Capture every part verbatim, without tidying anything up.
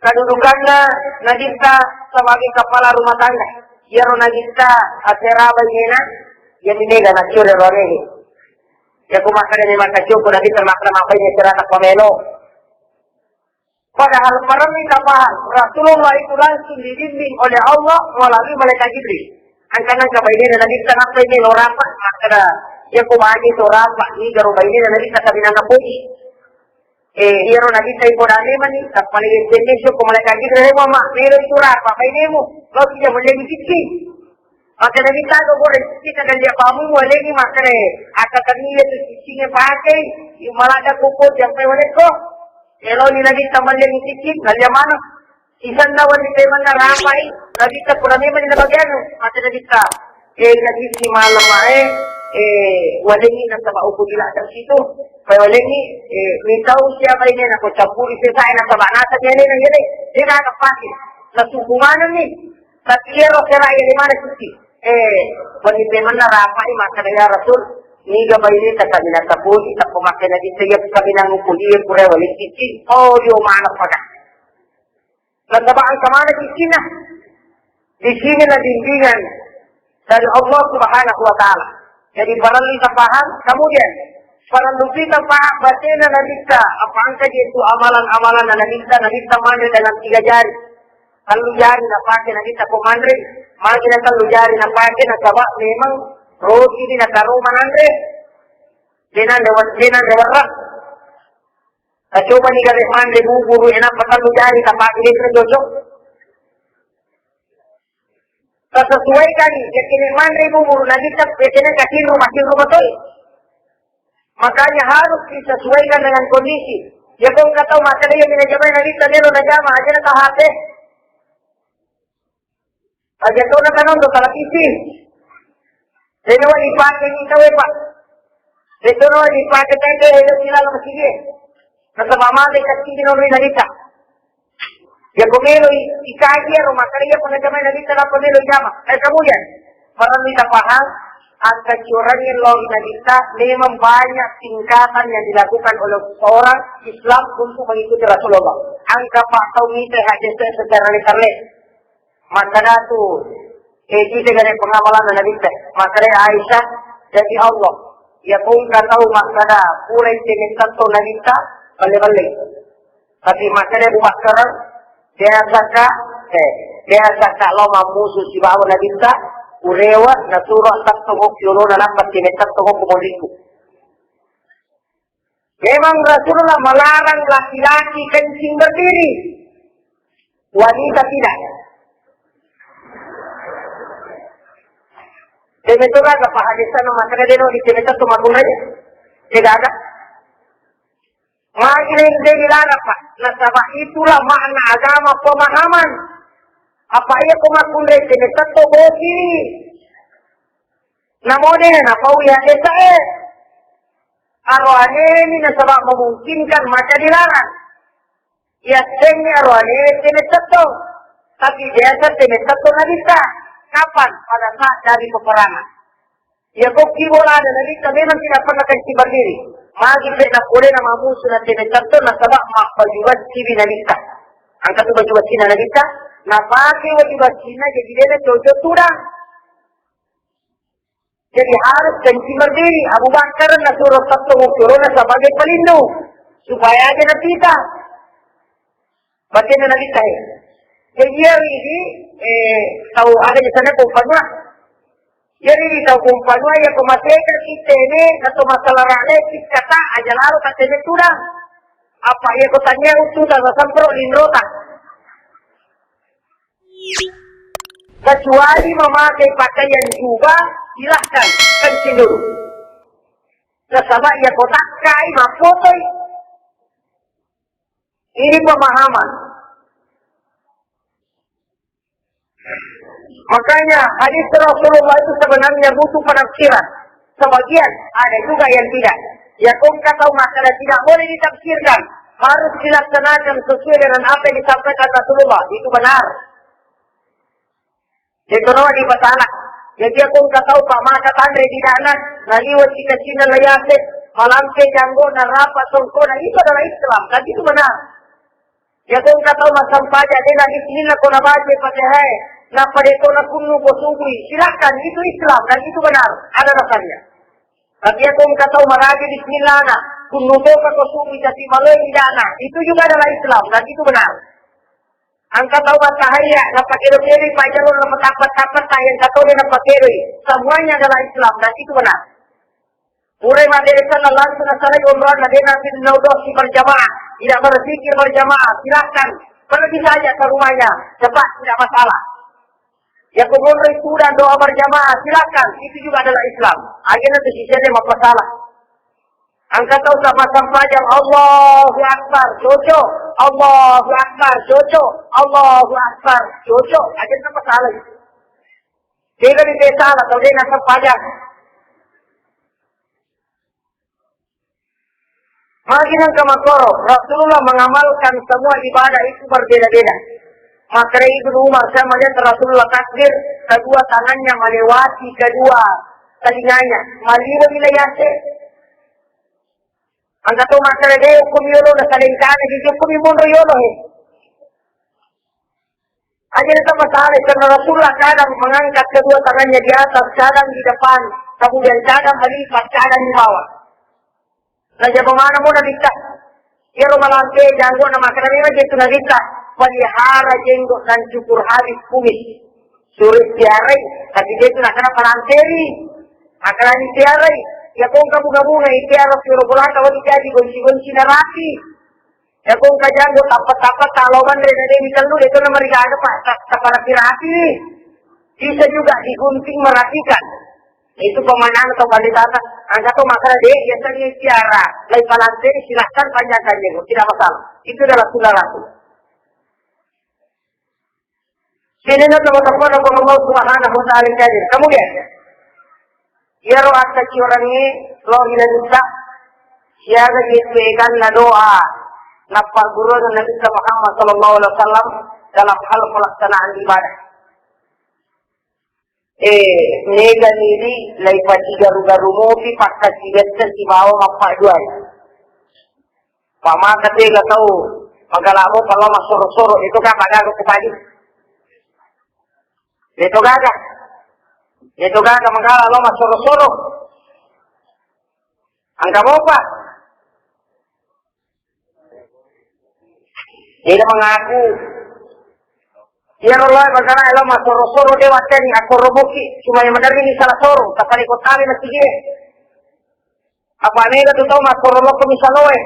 Kedudukanna Nabitta sebagai kepala rumah tangga. Iyaro Nabitta asera bainena, iyami mega naccio ri oroane. Iyako makkeda memang kaccio ko Nabitta makkeda mabbaine asera tappa melo. Padahal perlu kita paham, Rasulullah itu langsung dibimbing oleh Allah melalui malaikat Jibril. Angkanna engka bainena Nabitta nappai melo rapa, makkeda, iyako baje to rapa, niga ro bainena Nabitta kaminang napoji. Eh, iyaro Nabitta ipoda memang ni, tappa le S M S ko malaikat Jibril, "Muhammad, melo itu rapa, bainemu, lo sija mellengi cicci." Makkeda Nabitta, "Aga goreng cicci, kadang dia pamu, walengi," makkeda, "Akka tania tu ciccinge pakei, yu malada kuko jampai walekko." Eloni Nabitta mellengi cicci, nalia mana? Sisenna wenni pemenna rapai, Nabitta pura memang na bagianu, makkeda Nabitta, eh, ina cicci malem mae, eh, walengi nasaba uku dilada situ, pai walengi, eh, mitau siapa ini, nako campuri sesae nasaba nasa dialena, yele, dia kagak pake, nasubunganan ni, tapi iyaro serai di mana cicci, eh, wenni pemenna rapai, makkeda, "Ya Rasul, niga baineta kaminang tapoji, tappa makkeda Nabitta iya kaminang upoji, iya pura walengi cicci." Oh, dio mana paga. Nasaba engka maneng ciccinna. Di sinilah bimbingan dari Allah Subhanahu wa Ta'ala. Jadi, parellu kita paham. Kemudian, parellu kita paham batena Nabitta, apa engka je itu amalan-amalan Nabitta, Nabitta manre dengan tiga jari. Tellu jari napake Nabitta ko manre, magi na tellu jari napake, nasaba memang roti di nataro mananre. Denanre, denanre warra. Tacobani gawe manre buburu, enappa tellu jari, tapake, de' cocok. Tasesuaikan, yakini manre buburu, Nabitta, yakini katinru, matinru matoi. Makanya harus disesuaikan dengan kondisi. Iyako engka tau makkeda, "Iya, mina jamai Nabitta, melo najama, aja na H P." Aja tona kanondo televisi. De'na wa dipake ni tauwe, Pak. De'na wa dipake tauwe, edo silalo masigi. Nasaba mate kacci di nonri Nabitta. Iyako melo i-, ikaji iyaro makkeda iya pernah jamai Nabitta, nappa melo ijama. Eh, kemudian, parellu kita paham, engka ciorangi lao ri Nabitta, memang banyak tingkatan yang dilakukan oleh seorang Islam untuk mengikuti Rasulullah. Engka pa tau mita hadis secara literally. Makkeda tu, eh, kita gare pengamalan Nabitta. Makkeda Aisyah, jadi Allah. Iyako engka tau makkeda, pura ite mettatto Nabitta, balle-balle. Tapi makkeda Abu Bakar, biasaka, eh, biasaka lao mammusu sibawa Nabitta, urewa, nasuro tatto ko kiolona, nappa ite mettatto ko kumoliku. Memang Rasulullah melarang laki-laki kencing berdiri. Wanita tidak. Temetto gaga pa hadisana makkeda de'no di temetto makkunrai. Tidak ada. Magi na ente dilarang, Pak? Nasaba itulah makna agama pemahaman. Apa iya ko makkunrai temetto bosi. Namode na pau ya desa e. Aroane ni nasaba memungkinkan maka dilarang. Yassengnge aroane tene tettong, tapi biasa tene tettong Nabitta. Kapan? Pada saat dari peperangan. Ya kokki bolana Nabitta memang tidak pernah kencing berdiri. Magi pe napole na mamusu na tene tettong nasaba mabbaju bacci bi Nabitta. Angka tu baju baccina Nabitta, napake baju baccina jadi dena cocok tudang. Jadi harus kencing berdiri. Abu Bakar nasuro tettong ukurona sebagai pelindung supaya aja napita. Batena Nabitta e. Jadi ya ini, eh, tau ada di sana kumpanua. Jadi di tau kumpanua ya pemaseka kita ini atau masalah rakyat kita aja laro katanya sudah. Apa ya kotanya utuh tak sempro lindrota. Kecuali memakai pakaian jubah, silahkan kencing dulu. Nasaba iya kotakkai mappotoi. Ini pemahaman. Makanya hadis Rasulullah itu sebenarnya butuh penafsiran. Sebagian, ada juga yang tidak. Ya, kok kata masalah tidak boleh ditafsirkan, harus dilaksanakan sesuai dengan apa yang disampaikan Rasulullah. Itu benar. Itu no di pasala. Jadi aku nggak tahu Pak maka tanre di dana, naliwat di kasina layase, malampe janggo, narapa songkona, itu adalah Islam. Tapi itu benar. Iyako engka tau massempajang, de' na bismillah ko nabaca Fatihah, nappa de' to nakunnu ko subui, silakan, itu Islam dan itu benar, ada dasarnya. Tapi iyako engka tau maraja bismillah na, kunnu topa ko subui tapi maloi idana, itu juga adalah Islam dan itu benar. Engka tau mattahayya, nappa kedo-kedo pajjallo, nappa tappa-tappa, yang katode nappa kedoi. Semuanya adalah Islam dan itu benar. Pura maddere sallang langsung nasalai onronna, de' napi naudosi berjamaah, tidak berzikir berjamaah, silakan. Pergi saja ke rumahnya, cepat, tidak masalah. Iyako monroi sudah doa berjamaah, silakan. Itu juga adalah Islam. Akhirnya itu sisanya masalah. Engka tau sama sempajang, Allahu Akbar, cocok. Allahu Akbar, cocok. Allahu Akbar, cocok. Aja sama salah itu. Tidak bisa salah, tau de' na sempajang. Magi nengka makkoro, Rasulullah mengamalkan semua ibadah itu berbeda-beda. Makanya Ibnu Umar, saya melihat Rasulullah takbir, kedua tangannya melewati kedua telinganya, maliwa nilai yase. Engka to makkeda de' hukum yolo na salengkana, jadi hukum monro yolo he. Aja itu masalah, karena Rasulullah kadang mengangkat kedua tangannya di atas, kadang di depan, kemudian kadang melipat, kadang di bawah. Nah, jadi mana mau Nabi tak? Iyaro malampe janggo na makkeda memang jetu Nabi tak, pelihara jenggot dan cukur habis kumis. Suri tiarai, tapi dia itu nak kena pelantiwi. Akan tiarai, ya kong kabunga-bunga, tiara suro bolata, wati jadi gonci-gonci na rapi. Ya kong kajanggo, tapat-tapat, talo manre, dari misalnya, itu nomor tiga ada, Pak, tak, tak rapi-rapi. Bisa juga digunting merapikan. Itu pemanaan atau bali tanah. Angkat tuh masalah deh, biasanya tiara, lai palantiwi, silahkan panjangkan jenggot, tidak masalah. Itu adalah sunnah Rasul. Sininna tomatoa na Puang Allah Subhanahu wa Ta'ala jadi. Kemudian, iyaro akkaciorangngé lao ri Nabitta, siaga jetuéganna doa nappagguruang Nabitta Muhammad sallallahu alaihi wasallam dalam hal pelaksanaan ibadah. Eh, mega niri lai pati garu-garu mopi pakkacigatta sibawa mappaduai. Pamaka tega tau magala mopa lao massoro-soro, itu kan magaga kupadi. Itu gaga. Itu gaga magala lao massoro-soro. Angka mopa. Ida mengaku. Iyaro lao magala lao massoro-soro de watteni akkoro moki, cuma yang menerri ni salah soro, tapale kotale na sige. Apa mega tu tau massoro loko misaloe.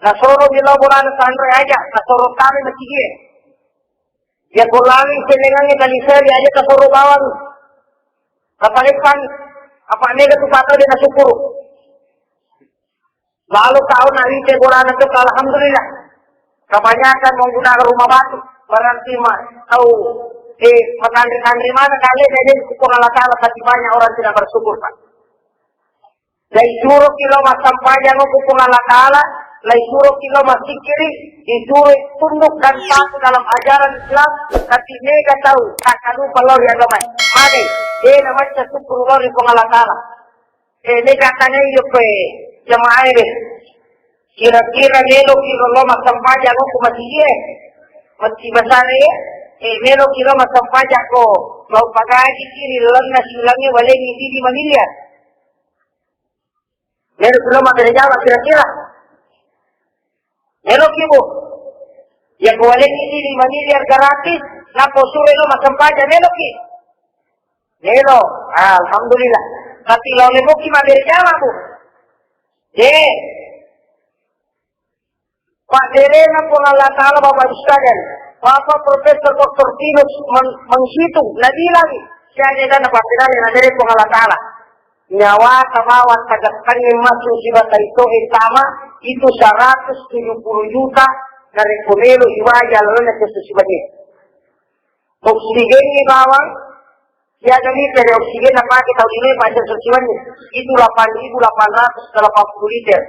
Nasoro mi lao bolana sanre aja, nasoro tale na sige. Ya ko lali sellengangnge tali seri aja tasoro bawang. Kapaleppang, apa mega tu patau de nasukuru. Lalu tau na lite bolana tu, alhamdulillah. Kebanyakan menggunakan rumah batu, berarti ma-, tau, eh, matanre-tanre mana kale, jadi syukur Allah Ta'ala, tapi banyak orang tidak bersyukur, Pak. Laisuroki lao massempajang ko Puang Allah Ta'ala, laisuroki lao massikkiri, disuro tunduk dan patuh dalam ajaran Islam, tapi mega tau takkalupa lao ri agama. Magi, de namacca sukkuru lao ri Puang Allah Ta'ala. Eh, de katanya iyo pe jamaah de. Kira-kira meloki lao massempajang ko masjid e. Masjid besar e, eh, meloki lao massempajang ko, lao pagaji kiri lalenna siulangnge walengngi didi mamiliar. Meloki lao mabbere jama kira-kira. Meloki, Bu. Ya ko walengngi didi mamiliar gratis, nappa suro lao massempajang, meloki. Melo. Ah, alhamdulillah. Tapi lao meloki mabbere jama, Bu. De. Pabberena Puang Allah Ta'ala, Bapak Ibu sekalian, Bapak Profesor Doktor Tinus men-, menghitung, nabilang, siaga dan apa tidak yang dari Puang Allah Ta'ala. Nyawa tabawa tagattangi masuk sibatai to tama itu seratus tujuh puluh juta dari pemilu ibaja lalu ke susu. Oksigen ni bawang, siaga liter oksigen napake tau linoe paja suciwanni, itu delapan ribu delapan ratus delapan puluh liter.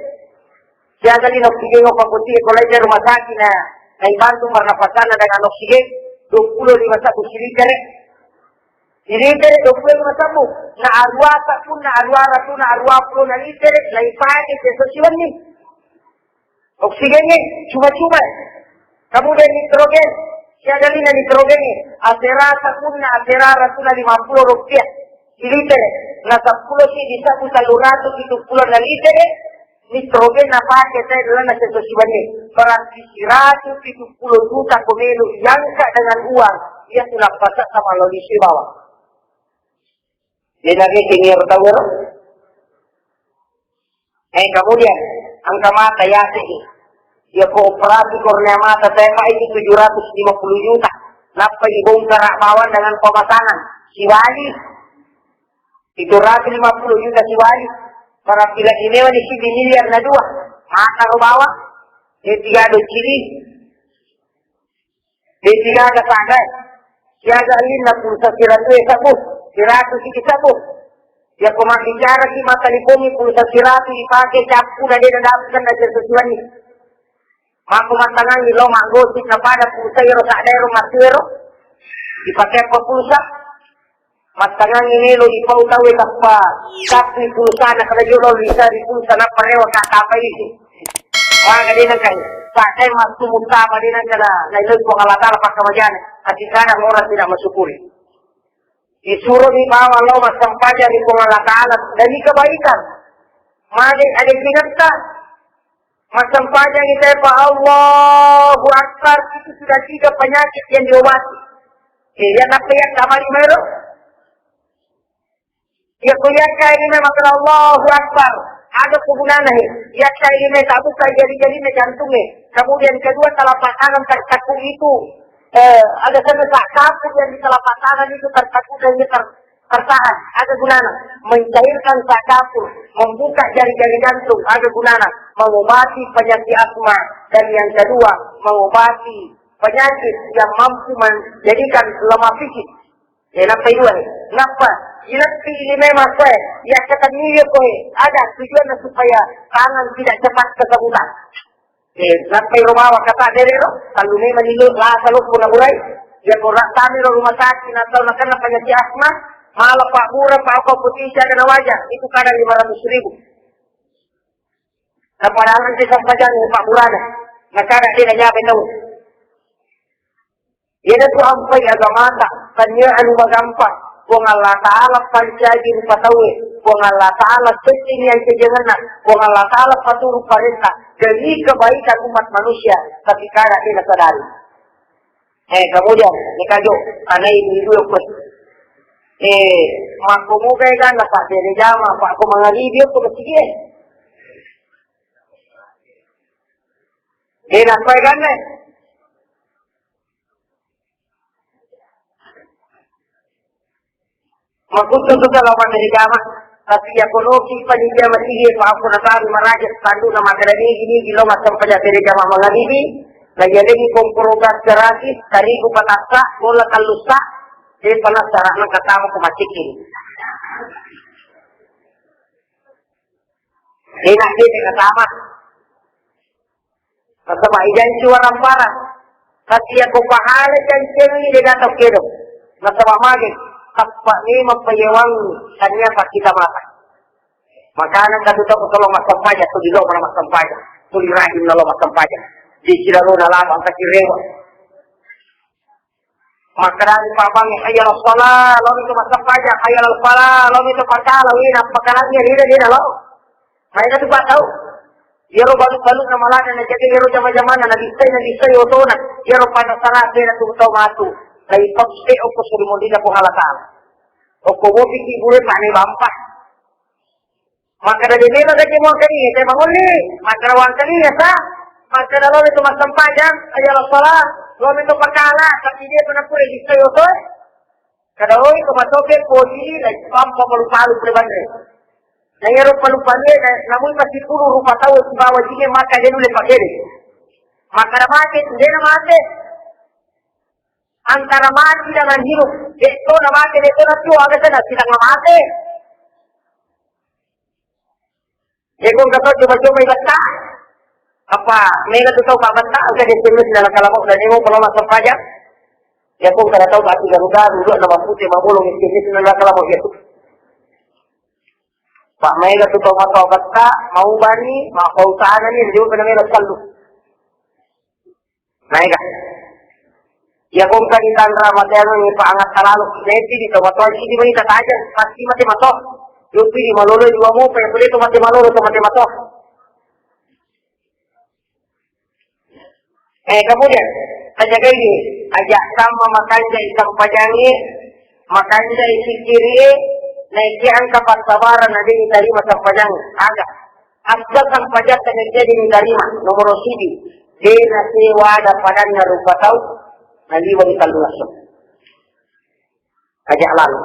Siaga lino oksigen ko putih ko lain rumah sakit na, na ibantu pernapasanna dengan oksigen, dua puluh lima satu siliter. Siliter dua puluh lima satu, na arua tak pun, na arua ratu, na arua puluh na liter, na ipake ke suciwanni. Oksigen ni, cuma-cuma. Kemudian nitrogen, siaga lina nitrogen, asera sapunna, asera ratuna lima puluh rupiah siliter, na seppulo siddi sabbu telluratu pitu puluh na liter, nitrogen napake saya dalam satu sibanni, berarti siratu pitu puluh juta ko melu yangka dengan uang, iya tu napasa sama lolisi bawah. Jadi, senior tahu ya? Eh, kemudian, engka mata yasiki. Iya ko operasi kornea mata, saya itu tujuh ratus lima puluh juta. Nappa dibongkar bawang dengan pemasangan. Siwali. Tujuh ratus lima puluh juta siwali. Para pila inewa di sini miliar na dua. Mata ro bawang. Eh, tiga do ciri. De siaga sagai, siaga linna pulsa siratu e sabbu, siratu siki sabbu. Iya ko mabbicara ki mattalipongi pulsa siratu dipake cappu na de nadapkan na siratu siwenni. Mako mattangangi lo maggosip na pada pulsa ero sadda ero matu ero. Dipake apa pulsa? Mattangangi melo dipau tau e tappa, tappi pulsana kada jolo lisa di pulsa nappa rewa kata apa itu. Maka dia nangkai, sakai massu mutama dia nangkana, na ilo Puang Allah Ta'ala pakkamajana, tapi kadang orang tidak mensyukuri. Disuruh dibawa lo massempajang di Puang Allah Ta'ala, demi kebaikan. Maka ada ingatta, massempajang kita pa Allahu Akbar, itu sudah tiga penyakit yang diobati. Eh, ya, tapi ya, kamari mero. Iya ko yakkai lima makkeda Allahu Akbar. Ada kegunaan he. Yakkai lima tabukka jari-jarina jantung e. Kemudian kedua telapak tangan tertekuk itu, eh, ada sana tak kapur yang di telapak tangan itu tertekuk dan ini ter, tertahan. Ada gunana. Mencairkan tak kapur, membuka jari-jari jantung. Ada gunana. Mengobati penyakit asma. Dan yang kedua, mengobati penyakit yang mampu menjadikan lemah fisik. Eh, nappa idua ni. Nappa, ileppi ini memang koe, yakkatenni koe, ada tujuanna supaya tangan tidak cepat kesemutan. Eh, nappa iro bawa kata derero, talu memang nilu, lasa loppo na burai, ya ko rattami ro rumah sakit, na tau nakenna penyakit asma, malah Pak Bura, Pak apa putih, ada na wajar, itu kadang lima ratus ribu. Nappa dalam sih sampajang Pak Burana, na kadang tidak nyampe tahu. Iyanatu ampai agamata, tania anu magampang. Puang Allah Ta'ala pancaji rupa tauwe. Puang Allah Ta'ala sedding yang kejanganna. Puang Allah Ta'ala paturu parenta demi kebaikan umat manusia. Tapi kada dia sadari. Eh, kemudian, ni kajo, tanai di dua pun. Eh, makko moga kan, napa bere jama, apa aku mangaribi aku masih dia. Eh, napa kan, eh? Makkutu tu kalau pada jama, tapi ya kono ki panitia masih apa aku nak tahu maraja tandu nama kerani gini gilo macam pada bere jama mangaribi, lagi ada di kompor gas gratis, tarigu patasa, bola kalusa, dia panas cara nak kata aku macam ini. Enak dia kata apa? Nasaba ijanci warang-barang. Tapi iya ko pahala jancengi de gato kedo. Nasaba mage, tappa memang payewang tania pakkita mata. Makana katu tau tolong massampaja, tu di lo mana massampaja. Tu di rahim na lo massampaja. Di sila lo na lama angka kirewa. Makkedani pabangnge, "Hayya ala shalah, lo mi tu massempajang, hayya ala falah, lo mi tu pakkala, wina pakkalani, rida, rida, lo." Maega tu patau. Iyaro balu-balu na malana na jaga iyaro jama-jamana na bissai, na bissai otona. Iyaro pada sana kena tu tau matu. Lai pepse oko suri mondina Puang Allah Ta'ala. Oko bopi ki bule pane bampa. Makkeda de melo gaji muangkalinga, te mangulle, makkeda wangkalinga sa, makkeda lo itu massempajang, hayya ala shalah, lo itu pakkala, tapi dia pernah pura bisa yoto. Kada lo itu matoke podi, lai pampa palu-palu pura banre. Na iyaro palu-palu na, namun masih puluh rupa tau sibawa jine maka de nulle pakede. Makkeda mate, de na mate. Antara mati dengan hidup, de to na mate, de to na piu, aga sana sidang mate. Iya ko engka tau coba-coba ibetta. Apa mega tu tau pabbetta, engka di S M S dalam kalamok dan emo kalau masuk pajak. Iya ko engka tau batu garu-garu, dua nama putih, mabolong S M S dalam kalamok itu. Pak mega tu tau masuk betta, mau bani, mau kau sana ni, dia pernah mega selalu. Naega. Iya kongka di tanra mate anu ni pa angatta lalo. Jadi di to matoa sidi mani tataja pasti mate mato. Yopi di malolo dua mopa ya pole to mate malolo to mate mato. Eh, kemudian, aja kayak gini, aja sama makanja ikan pajangi, makanja isikiri, naiki angka pasabaran ada yang terima sampajang, ada. Asal sampajang tadi jadi diterima, nomor sidi, dia sewa ada padanna rupa tau, naliwang tallu lasso. Aja lalu.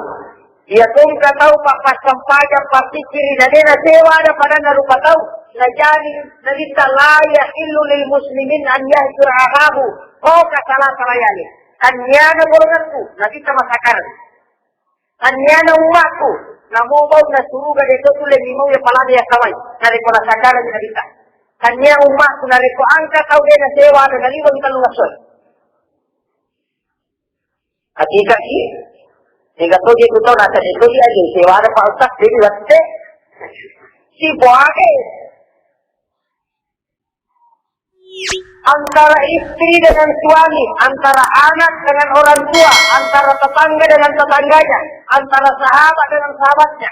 Iya tongka tau pa-, passampajang, passikkiri, na de nasewa ada padanna rupa tau, najani nabitta la yahillu lil muslimin an yahjura akahu fauqa salasati layali. Tanniana golonganku, nabitta masakareng. Tanniana ummakku, namo bau na suruga de to tulle limau ya palada ya kawai. Narekko nasakareng nabitta. Tannia ummakku, narekko angka tau de nasewa ada naliwang tallu lasso. Hakika sih, tiga toje tu tau nasa itu dia aja sewa ada Pak Ustaz, jadi latte. Si boage. Antara istri dengan suami, antara anak dengan orang tua, antara tetangga dengan tetangganya, antara sahabat dengan sahabatnya.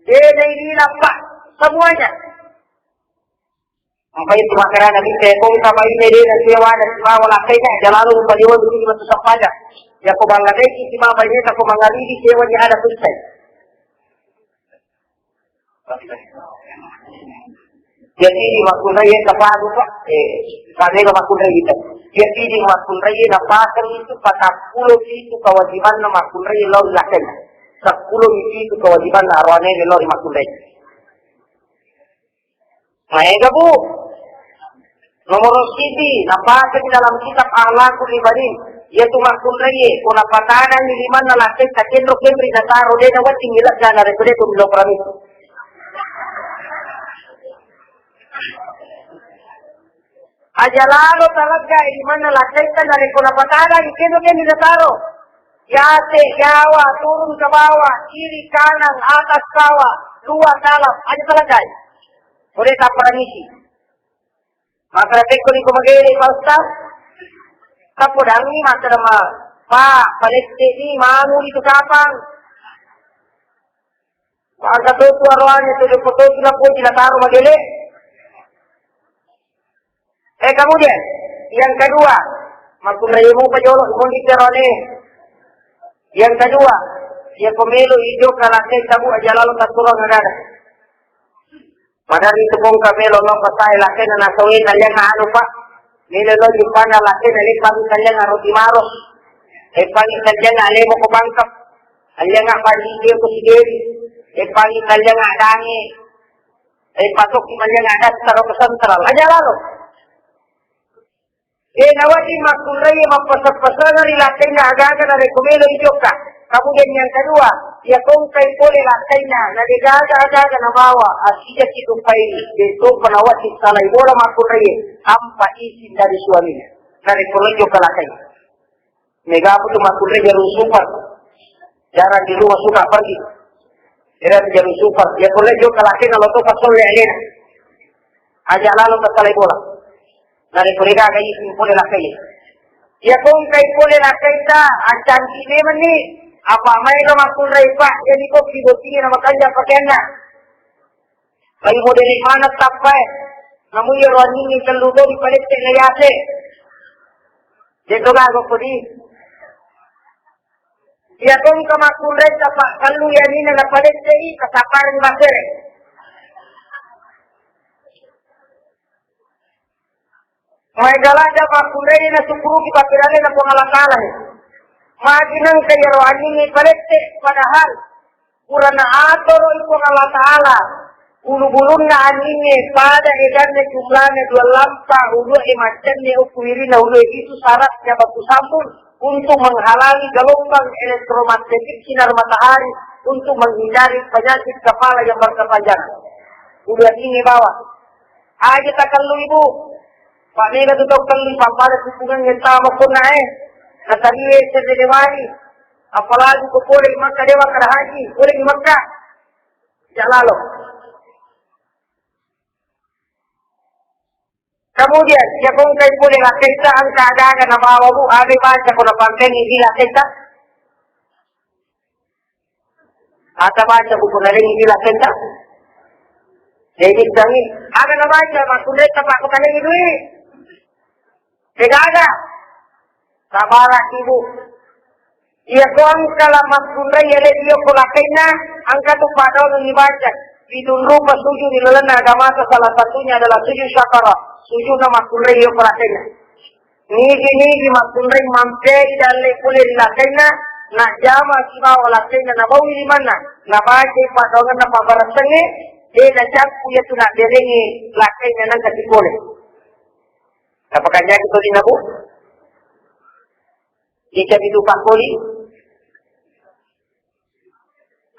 Dia ini lapar, semuanya. Ampai tu makkeda Nabitta, kongka baine de nasewa ada sibawa lakkainna, aja lalo mupaliweng dulu matu sappajang. Yako bangga deki sibawa baineta ko mangaridi sewani ada tussai. Jadi di makkunrai tapadu, Pak. Eh, padega makkunrai kita. Jadi di makkunrai napasang itu patappulo itu kewajibanna makkunrai lao ri lakkainna. Seppulo itu kewajibanna aroane lao ri makkunrai. Maega, Bu. Nomor siji, napaseng dalam kitab Akhlakul Ibanin, yaitu makkunraie, ko napatanangi limanna lakkaita kenro-kenri nataro, de nawedding ilegga narekko de to milo paramitu. Aja lalo talegga limanna lakkaita narekko napatanangi kenro-kenri nataro. Yate, yawa, turun ke bawah, kiri, kanan, atas, bawah, luar, dalam, aja taleggai. Pole tapparamisi. Makkeda pekko ni ko magele, Pak Ustaz? Tappodangi makkeda ma, Pak, palette ni manu itu kapang. Maka to tu aroane to de foto tu na poti na taro magele. Eh, kemudian yang kedua, makkunrai mupa jolo, mundi terone. Yang kedua, ya ko melo ijo ka lakkaita, Bu, aja lalo tasurang ada. Padahal itu kongka melo lo pasae lakkainna nasawe naliang anu, Pak. Melo lo jupana lakkainna leppangi taliang roti maros. Leppangi taliang lemo ko bangkep. Aliang panji ko sigeri. Leppangi taliang dange. Eh, patokki maliang dattaro ko sentral. Aja lalo. Eh, nawedding makkunrai mappaseng-pasengeng ri lakkainna agaga narekko melo ijokka. Kemudian yang kedua, iya kongkai pole lakkainna, na degaga agaga nabawa, asijaki tupai, de topa nawedding salai bola makkunrai, tanpa izin dari suaminya. Narekko lo ijokka lakkainna. Mega apa tu makkunrai jarum super. Jarang di rumah, suka pergi. Era tu jarum super. Ya pole jokka lakkainna lo topa solle alena. Aja lalo tassalai bola. Narekko degaga izin pole lakkai. Iya kongkai pole lakkaita, acanti memang ni. Apa maega makkunrai, Pak? Jadi kopi botting na makanja pakeanna. Pai modere maneng tappae. Namu iyaro anningnge tellu to dipalette na yase. De to gaga kodi. Iya kongka makkunrai tappa tellu yaninna napalette i, tasappareng basere. Maega ladde makkunrai nasukkuruki pappirangenna Puang Allah Taala. Magi nengka iyaro anningnge palette, padahal purana atoro i Puang Allah Taala bulu-bulunna anningnge pada eganna jumlana dua lampa, ulue maccenne, okko wirinna ulue, itu syaratnya baku sambung untuk menghalangi gelombang elektromagnetik sinar matahari untuk menghindari penyakit kepala yang berkepanjangan. Ulu anningnge bawang. Aja takellu, Ibu. Pak mega tu tau kellu, pappada hubungan yang sama kona, eh. Natariwe serre dewani. Apalagi ko pole di Makkah dewa kada haji, pole di Makkah. Aja lalo. Kemudian, iya ko engkai pole lakkaita, engka aga-aga nabawa, Bu, aga baca ko napampeng idi lakkaita? Ata baca buku nalengi di lakkaita. Jadi tangi, aga nabaca makkunrai tapa ko talengi dui. Degaga. Sabaraki, Bu. Iya ko engka la makkunrai iya le dio ko lakkainna, engka tu padongengi baca. Pitung rupa sujud di lalenna agamata, salah satunya adalah sujud syakara, sujudna makkunrai dio ko lakkainna. Nigi-nigi makkunrai mampei dalle pole ri lakkainna, najjama sibawa lakkainna nabaui limanna, nabacai paddoangenna pabbaressengnge, de nacappu iyatu nabberengngi lakkainna nangka sipole. Napakanjaki tolina, Bu? Ica pitu pakkoli.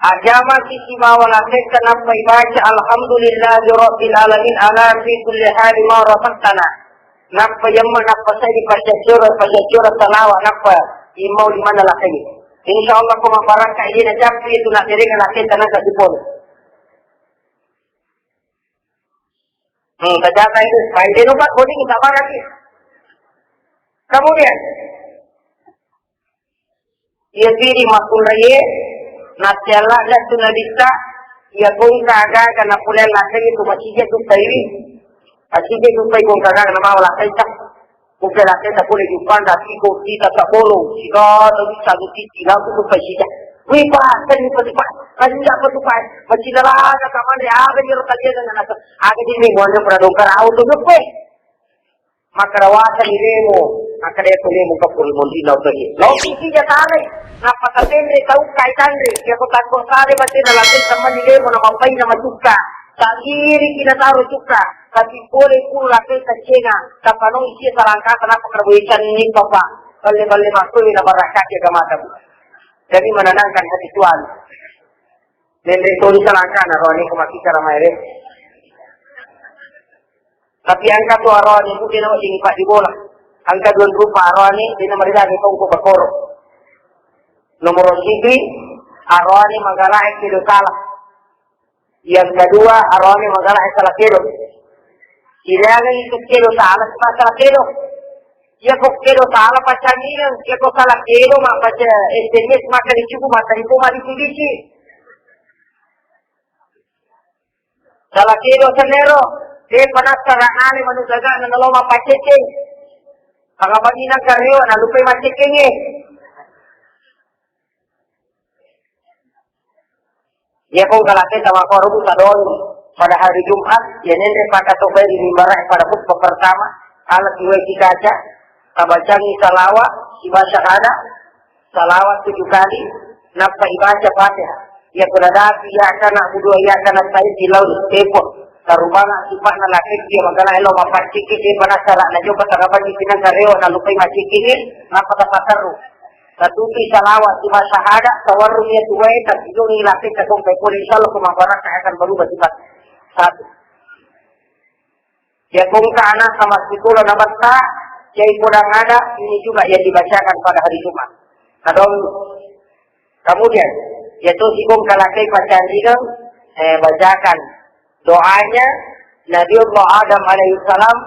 Ajjamaki sibawa lakkaita nappa ibaca, "Alhamdulillahi rabbil alamin ala fi kulli hali ma razaqtana." Nappa yamma, nappa sai dipaccaccoro, paccaccoro salawa, nappa imau limanna lakkai. Insya Allah ko mabbarakka idi nacappu itu nabberengngi lakkaita nangka sipole. Hmm, ternyata itu. Baik, dia lupa kuning tak marah sih. Kemudian, iya siri makkunraie, naccella tu nabitta, iya ko engka aga-aga napole lakkai tu masija tu paiwi. Masija tu pai ko engka aga-aga nabawa lakkaita. Ko engka lakkaita pole juppang, tapi ko kita tak bolong, siga tu bisa tu titi, lalu tu pai sija. Wih, Pak, tadi Pak, Pak, tadi apa tu, Pak? Masih lalaga, kapan dia ada di rota dia dengan apa? Aga di minggu anda pernah dongkar auto, Pak. Maka rawata ni lemo, maka dia tu lemo ke puri mondi lau tadi. Lau titi dia tarik, napa katendre tau kai tanre, dia ko takko sare mati dalam teman ni lemo, nama pai nama suka. Tak diri kita taruh suka, tapi boleh pula kita cengah, tak penuh isi salangka, kenapa kerboikan ni papa. Balle-balle masuk, na barakati agama kamu. Jadi menenangkan hati Tuhan. Menre tuli salangkana roane ko makkicara maere. Tapi engka tu aroane tu dena wedding pa di bola. Engka dua rupa aroane dena marilaga tongko bakoro. Nomor siji, aroane magalae kedo salah. Yang kedua, aroane magalae salah kedo. Silaga itu kedo salah, masalah kedo. Iya ko kedo salah paccangingeng, iya ko salah kedo mappaca S M S maka dicubu maka dipoma disi-disi. Salah kedo senero, de panassa ranale manu gagana nalo mappacceceng. Aga badina kareo nalupai maccekenge. Iya ko engka lakkaita makkuaro, Bu, tadong pada hari Jumat, iya nenre pakatobai di mimbar pada khutbah pertama, alat dua kaca, tabacangi salawat, sibaca syahadat, salawat tujuh kali, nappa ibaca Fatihah. Iya ko nadapi, iyyaka na'budu wa iyyaka nasta'in, di laut tepo, tarubanga sipa'na lakkaita, iya magana elo mapacciki, de panassa la najoka, tarabangi pinang kareo, nalupai macciki, nappa tapaterru. Tatupi salawat, sibaca syahadat, tawarrung iya tuwae, tasidongi lakkaita ko engkai pole, insya Allah ko mabbarakka akan berubah sifat. Satu. Iya ko engka anak sama sekolah nabatta, cai kodang ada, ini juga yang dibacakan pada hari Jumat. Kadang kemudian, iya to si ko engka lakkai paccangingeng, eh, bacakan doanya Nabi Allah Adam alaihissalam,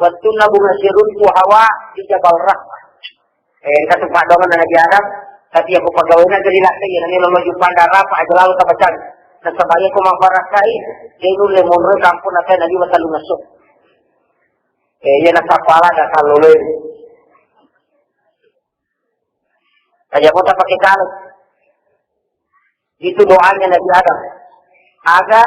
wattunna bunga siruntu Hawa di Jabal Rahmah. Eh, engka tu paddoangenna Nabi Adam, tapi iya ko pegawena jadi lakkai, iya nani lo maju pandara, apa aja lalu tabacang. Nasaba iya ko mabbarakkai, de nulle monro kampung natai Nabi watellungesso. Eh, iya nasapala da kalloloe. Aja mo tapake kale. Itu doanya Nabi Adam. Aga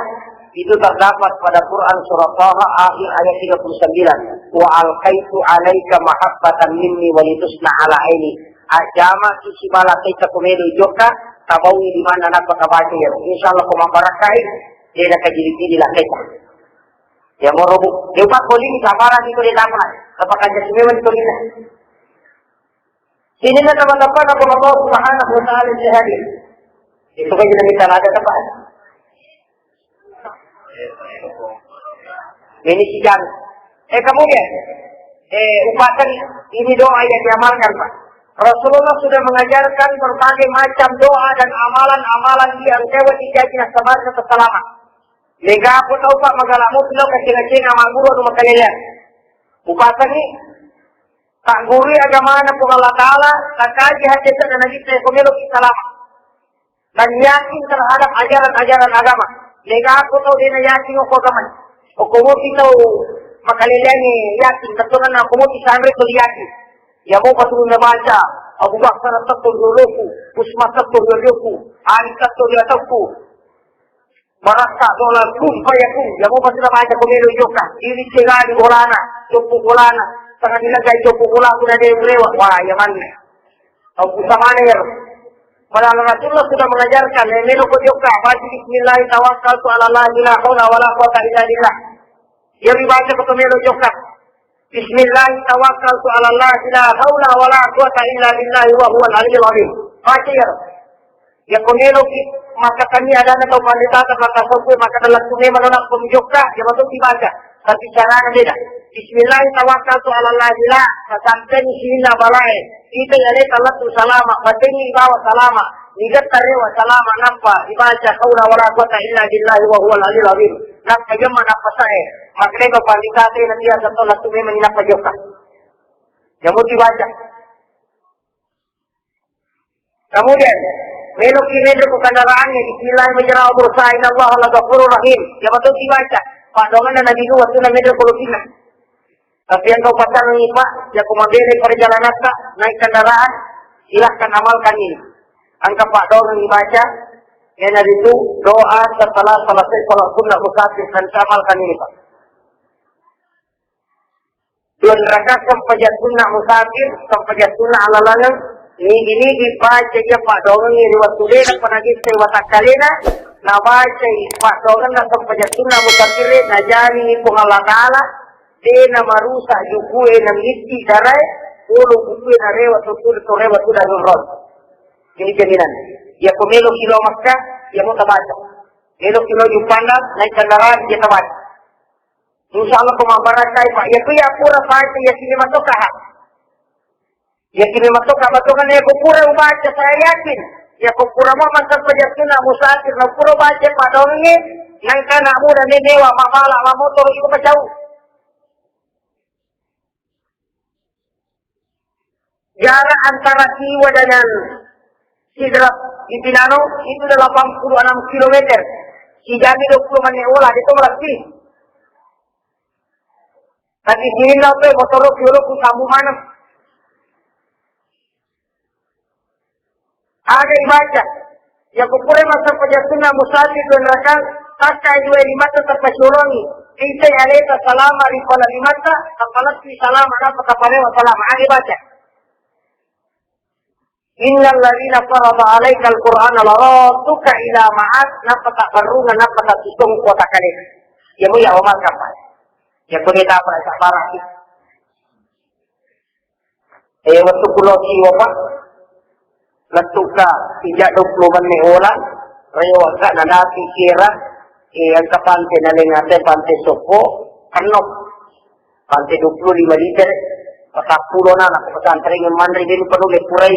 itu terdapat pada Quran surah Taha akhir ayat tiga puluh sembilan. "Wa alqaitu alaika mahabbatan minni wa litusna ala aini." Ajama tu sibala kita kumedo joka, tabawi di mana nak baca ya. Insya Allah ko mabarakai, de nakajili-jili lakkaita. Ya moro, Bu. Dia upat boleh ni sabaran itu dia dapat. Apa kerja sini itu ni. Sininna teman-teman, apa Allah Subhanahu wa Ta'ala di hadis. Itu kan jadi kita ada tempat. Ini si Jan. Eh, kemudian, eh, upakan ini doa yang diamalkan, Pak. Rasulullah sudah mengajarkan berbagai macam doa dan amalan-amalan yang lewat di jaji nasabari keselama. Lega pun tau, Pak, magala mutu lo kaceng-kaceng sama guru anu makalele. Upasangi, taggurui agamana Puang Allah Ta'ala, takaji hadisna Nabitta, ko meloki salama. Dan yakin terhadap ajaran-ajaran agama. Mega ko tau dena yakin ko agama. Ko mopi tau makaleleangi yakin, tentu na ko mopi sanre to yakin. Ya mo patu na baca, Abu Bakar tetto yoloku, Usman tetto yoloku, Ali tetto yoloku. Barakka dolar kun fayakun. Ya mo patu na baca ko melo jokka. Diri segani bolana, jokku bolana. Tengah dilagai jokku bola kuna de rewa. Wah, ya manne. Tau utamana iyaro. Padahal Rasulullah sudah mengajarkan, eh, melo ko jokka, baca bismillah tawakkaltu ala Allah la haula wala quwata illa billah. Iya ribaca ko to melo jokka. Bismillah tawakkaltu ala Allah la haula wala quwata illa billah wa huwal aliyyul azim. Baca iyaro. Ya ko melo ki maka kami adana tau pandita ta maka sokwe maka dalam tu memang nak pemjokka, ya betul dibaca. Tapi carana beda. Bismillah tawakkaltu ala Allah la, sasampeni sininna balae. Ita yaleta lettu salama, batenni bawa salama, nigetta rewa salama, nappa ibaca haula wala quwata illa billahi wa huwal aliyyul azim. Nappa jemma, nappa sae. Makkedai pandita te, nanti asa to lettu memang nappa jokka. Jamu dibaca. Kemudian, meloki medro ko kendaraannya, bismillah majra wa mursaha innallaha laghafurur rahim. Ya betul dibaca. Paddoangenna Nabi Nuh waktu na medro ko lokinna. Tapi engkau pasangi, Pak, ya ko mabelai perjalananta, naik kendaraan, silahkan amalkan ini. Engka paddoangeng dibaca, ya Nabi itu doa setelah selesai sholat sunnah musafir, dan amalkan ini, Pak. Dua rakaat sempajang sunnah musafir, sempajang sunnah ala laleng, nigi-nigi baca iya paddoangengnge ri wettu dena panagesse watakkalena, nabacai paddoangenna sempajang sunnah musafirre, najani Puang Allah Ta'ala, dena marusak jukue, namitti darae, polo bukue narewa tuttu, torewa tu darun ron. Ini jaminan. Iya ko melo kilo Makkah, iya mo tabaca. Melo kilo Juppandang, naik kendaraan, iya tabaca. Insya Allah ko mabarakai, Pak. Iya ku iya pura baca, iya kini matoka, ha. Iya kini matoka, matoka ne ko pura ubaca, saya yakin. Iya ko pura mau makan pejasuna musafir, na pura baca padonge, nang kana muda ne mewa, mabala, mamotor, iko pacau. Jarak antara Siwa dengan Sidrap di Pinano itu delapan puluh enam kilometer. Sijami dua puluh menit ola, itu berarti. Tapi sininna tu motoro kiolo ku sabu maneng. Aga ibaca. Iya ko pura massempajang sunna musafir dua rakaat, takkai dua limatta tapasiolongi. Intai aleta salama ri pala limatta, tapaletti salama, nappa taparewa salama. Aga ibaca. Innal ladzina farada alaikal qur'ana laradduka ila ma'ad, nappa tabarrunga, nappa tatusong kota kalena. Iya mo iya omal kapal. Iya ko ne tapara sabaraki. Eh, wettu kulo Siwa, Pak, lettuka sija dua puluh menit ola, rewa ka nadapi kira, eh, engka pante nalengate, pante Soppo, Kenno. Pante dua puluh lima liter, patappulo na, na pesantren manre, de nulle purai.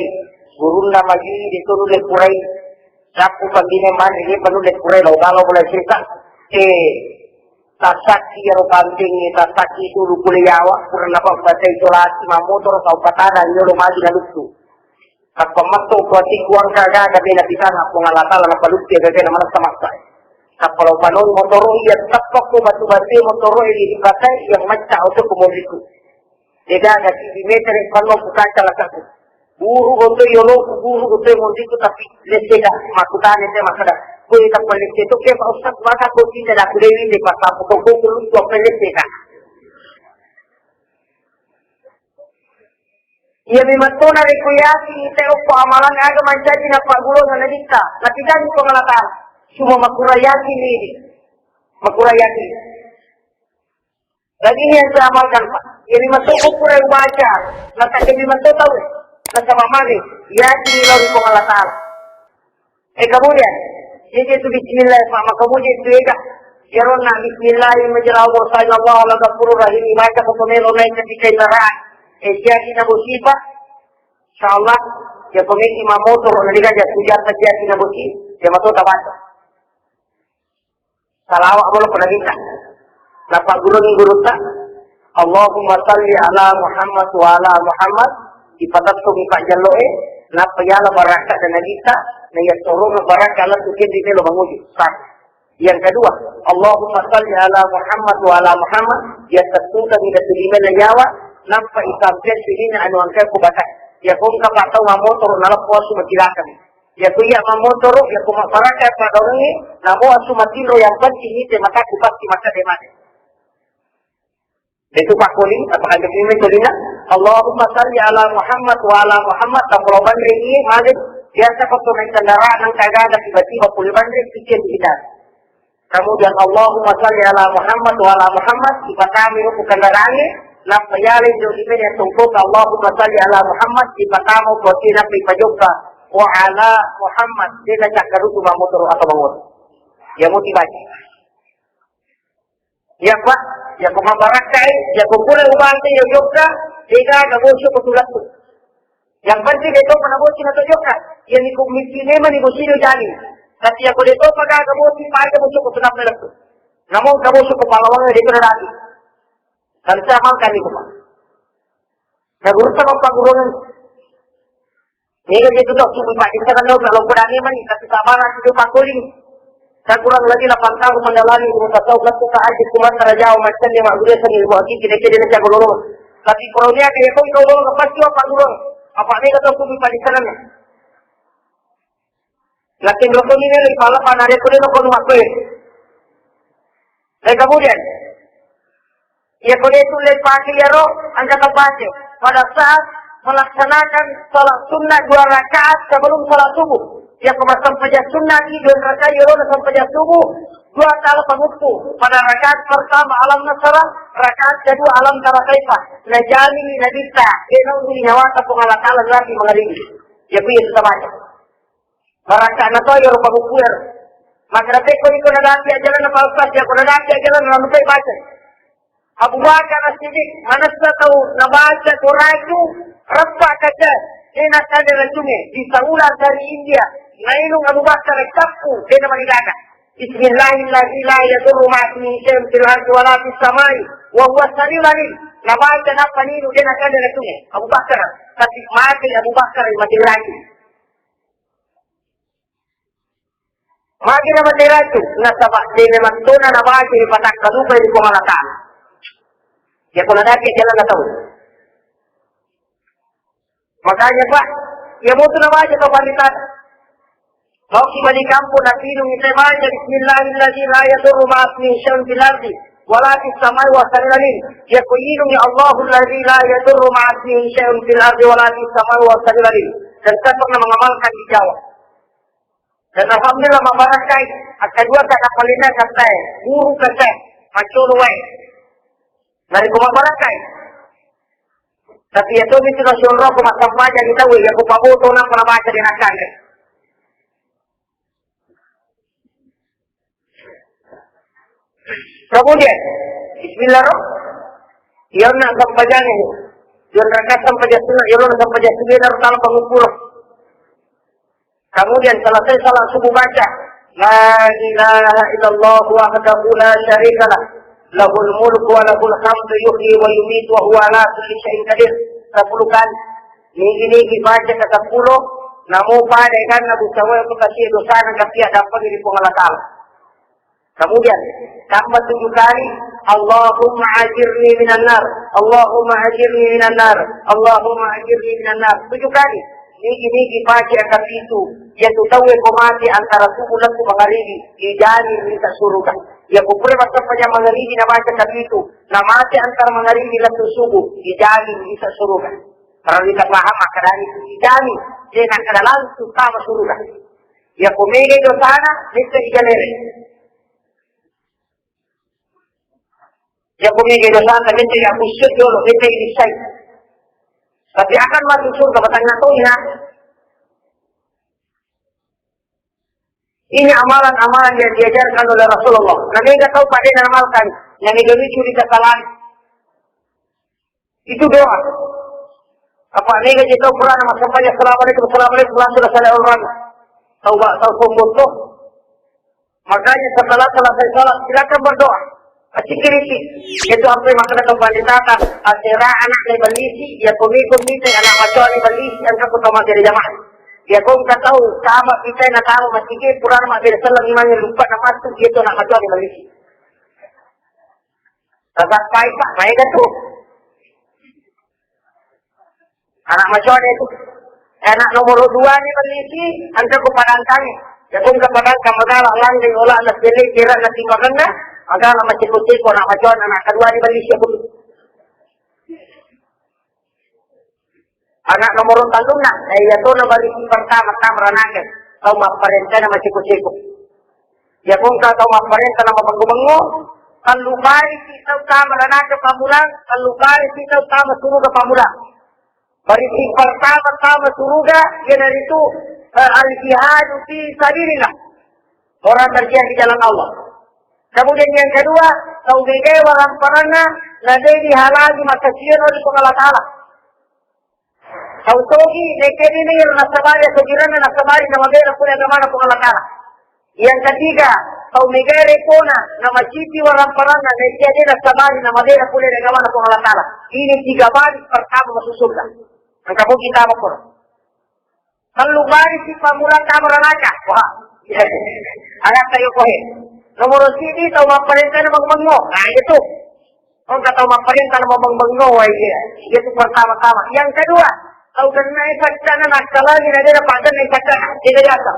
Gurunna magi, de nulle purai. Sappu pambine manre, de nulle purai, lo galo mulai sesa. Eh, Tassakki iyaro pantengnge, tassakki sulu kuliawa, pura napabbatai isolasi, mammotoro tau patada, yolo magi naluttu. Tappa metto kuatikku engka aga-aga bela pisana Puang Allah Ta'ala, napaluttu aga-aga na manessa-massa. Tappa lo panoi motoro iya, teppa ko batu-batu motoro e ri patai yang macca oto ko moriku. Degaga sibi metere panno ku kaca lakaku. Guru goto yoloku, guru goto mondiku, tapi lessega. Makkutana te makkeda, "Koi tappa lesse to ke, Pak Ustaz, maka ko tidak aku dewi de pas apa ko ko lu to apa lessega." Iya memang to na reko yakin ite okko amalan aga mancaji na paggulona na ditta. Tapi kan ko ngalata. Cuma makura yakin ini. Makura yakin. Dan ini yang saya amalkan, Pak. Jadi masuk buku yang baca, maka jadi masuk tahu. Nasaba magi, yakin lao ri Puang Allah Ta'ala. Eh, kemudian, jadi itu bismillah, Pak. Maka kemudian itu ya, ya ronna bismillah, majra wa mursaha innallaha laghafurur rahim. Baca ko melo naik ketika kendaraan. Eh, jadi na musibah. Insyaallah, ya pemilik imam motor, nanti kan ya, tujuan saja kita busi, ya masuk tabaca. Salawat bolo ko Nabitta. Nappa guruni gurutta. Allahumma salli ala Muhammad wa ala Muhammad, ipatettu mi pajjalloe, nappa yala barakka dan nabita, na iya sorona barakka lettu kenri melo manguju. Sah. Yang kedua, Allahumma salli ala Muhammad wa ala Muhammad, iya tettuta mi datu lima na nyawa, nappa isampe sinina anu angka ku batak. Ya kongka patau mamotoro naleppo asu macilakami. Ya ku iya mamotoro, ya ku mabaraka padaungi, namo asu matinro yang penting ite mataku pasti maka de mate. Itu pakkuling, apa ada kalimat tulisan, Allahumma salli ala Muhammad wa ala Muhammad, tak perlu banding ini, malik, biasa kau tuh main kendaraan, nang kagak ada tiba-tiba pulih banding, bikin kita. Kemudian, Allahumma salli ala Muhammad wa ala Muhammad, di pertama itu kendaraan, napa yale jauh di mana tungkuk, Allahumma salli ala Muhammad, di pertama kau tidak pergi pajoka, wa ala Muhammad, dia nak cakar itu mamut atau mamut. Ya, mau dibaca. Ya, Pak, ya, ku mabarakkai, ya, ku pura ubante, ya, jokka, tega, ga bosok, ku tulattu. Yang penting, de to mana bosok, na to jokka. Ya, ni ku misi memang, ni bosok, ni jani. Tapi, ya, ku de to, paga, ga bosok, paga, bosok, ku tulattu. Namun, ga bosok, ku palawang, de to, na dati. Dan saya makan, ni ku, Pak. Na gurutta mappagurungang. Niga je tu tau subu paddissenna lo, kalau kurang memang, tapi sabar aku tu pakuling. Saya kurang lebih delapan tahun mendalami ilmu tasawuf, lalu tak aja cuma kerja macam dia mak guru seni ilmu hakiki, dia kira dia jago lolo. Tapi kalau ni ada yang kau lolo, pasti apa guru? Apa ni kata subu paddissenna? Lakin rukun ini lagi pala panare kuda no kono makwe. Dan kemudian, ya kuda itu le pakai ya ro, angkat pakai. Pada saat melaksanakan sholat sunnah dua rakaat sebelum sholat subuh, ya kemasan pajak sunnah di dua rakaat ya ro, nasan pajak subuh, dua kali pengupu. Pada rakaat pertama alam nasara, rakaat kedua alam tara kaifa. Najami nabita, kena uli nyawata pengalakan lagi mengering. Ya kuya sudah baca. Barakka na to iyaro pangukuer. Maka na pekko iko nadaki ajaran na palpas ya, ko nadaki ajaran na lupai baca. Abu Bakar As-Siddiq, manessa tau nabaca Qur'an tu, reppa kaca, dena kande racunge, di Saula dari India, nainung Abu Bakar cappu, dena manigaga. Bismillahilladzi la yadurru ma'asmihi syai'un fil ardi wa la fis samai wa huwa samiul alim. Nabaca nappa ninu, dena kande racunge. Abu Bakar, tapi mati Abu Bakar, mati racun. Magi na mate racun, nasaba de memang tona nabaca ripatakkalupai ri Puang Allah Ta'ala. Ya, ko nadaki jalan na tau. Makanya, Pak, ya mutu nabaca tau panritata. Mau ki bali kampung, napinung ite baca, "Bismillahilladzi la yadurru ma'asmihi syai'un fil ardi wa la fis samai wa huwa samiul alim." Ya ko inung ya Allahulladzi la yadurru ma'asmihi syai'un fil ardi wa la fis samai wa huwa samiul alim. Dan saya pernah mengamalkan di Jawa. Dan alhamdulillah, mabarakai. Akkadua ka napalena kattae, guru kattae, maccolo wae. Narekko mabarakai. Tapi ya tomi tu nasionro ko massampajang di tau, ya ko paboto na pernah baca di nakane. Kemudian, bismillah ro. Iya na sampajang ini. Iya rakaat sampajang sunat, iya na sampajang sunat, harus salah pengukur. Kemudian selesai salat subuh baca, "La ilaha illallah wahdahu la syarika lah, lahul mulku wa lahul hamdu yuhyi wa yumitu wa huwa ala kulli syai'in qadir." Sepuluh kali. Nigi-nigi baca ke sepuluh, namo pada ikan Nabi Sawai itu kasih dosa dan kasih dapat di Puang Allah Ta'ala. Kemudian, tambah tujuh kali, "Allahumma ajirni minan nar, Allahumma ajirni minan nar, Allahumma ajirni minan nar." Tujuh kali. Nigi-nigi baca kapitu, iya tu tauwe ko mati antara subuh lettu mangaribi, ijamin mita suruga. Iya ko pura massempajang mangaribi nabaca kapitu, na mati antara mangaribi lettu subuh, ijamin mita suruga. Kalau kita paham, makanya itu ijamin, dia nak kena langsung sama suruga. Iya ko mega dosana, mita ijalere. Iya ko mega dosana, mita ya khusus dulu, mita ini sai. Tapi akan masuk surga, batangna toina. Ini amalan-amalan yang diajarkan oleh Rasulullah. Na mega tau pada mengamalkan, na mega lucu di kesalahan. Itu doa. Apa mega je tau Quran, massempajang, "Assalamualaikum, assalamualaikum," langsung salat orang. Tau ba, tau sombong tuh. Makanya setelah selesai salat, silakan berdoa. Maccikiriki. Itu ampai makkeda tau panritata, asera anak na ballisi, iya ko miko mitai anak macoa na ballisi, engka ko tau mabbere jamaah. Iya ko engka tau tama pitai na tama maccike, purana mabbere selleng imangnge lupa na pattu, iya tu anak macoa na ballisi. Tasappai, Pak, maega tu. Anak macoa itu. Eh, anak nomor dua ni ballisi, engka ko padangkangnge. Iya ko engka padangkang magala langgeng ola na sele kira na timbangenna, magala maceko-ceko anak macoa, anak kedua ni ballisi aku tu. Anak nomor tellunna, eh, iya to na ballisi pertama, tama ranake. Tau mapparentana maceko-ceko. Iya ko engka tau mapparenta na mabengo-bengo, tellu kali si tau tama ranake pammulang, tellu kali si tau tama suruga pammulang. Ballisi pertama tama suruga, iyanaritu, eh, al-jihadu fi sabilillah. Orang berjihad di jalan Allah. Kemudian yang kedua, tau megai waramparanna, na de dihalangi makkasiwiang ri Puang Allah Ta'ala. Tau togi, nekkeni nasabari asogiranna, nasabari namabela pole agamana Puang Allah Ta'ala. Yang ketiga, tau megai rekona, namacipi waramparanna, nekkeni nasabari namabela pole agamana Puang Allah Ta'ala. Ini tiga baris pertama masuk surga. Engka mo kita apa pun. Tellu baris si pammulang tama ranaka. Wah, iya. Anak kayu kohe. Nomor siji tau mapparentana mabengo-bengo. Nah, itu. Engka tau mapparenta na mabengo-bengo, wah, iya. Iya tu pertama-tama. Yang kedua, tau gennai saccana nakkalangi na de napaggennai saccana. Jadi biasa.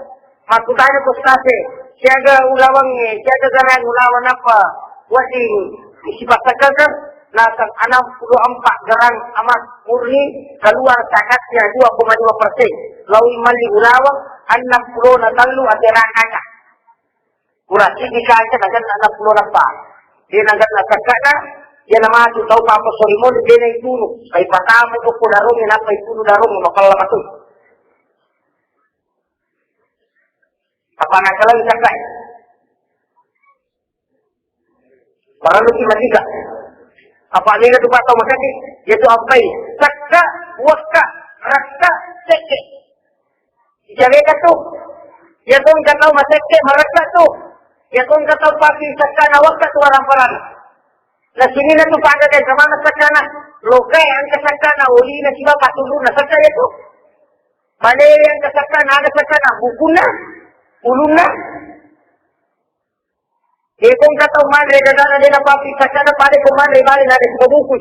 Makkutana ko ustaze, siaga ulawangnge, siaga garang ulawang apa? Wedding sipassakkakan, naseng enam puluh empat gram emas murni keluar zakatnya dua koma lima persen. Lawi malli ulawang enam puluh na tellu aterang kaca. Kurang siji kaca nagenna enam puluh na pa. Dia nagenna sakkana, dia namatu tau papa sorimoni dia naitunu. Sai patamu ko darungi napa itunu darungi mapella matu. Apa nakkalangi sakka? Parelluki matika. Apa mega tu patau makati? Yaitu ampai sakka, wakka, rakka, sekke. Ijaweka tu. Iya ko engka tau masekke, marakka tu. Iya ko engka tau paki sakka na wakka tu warang-parang. Na sininna tu pada dan kemana sakka na? Lokai angka sakka na oli na siba patulur na sakka ya tu. Bale yang ke sakka na ada sakka na bukunna, ulunna. Iya ko engka tau manre gagana de na paki sakka na pada ko manre bale na ada siba buku.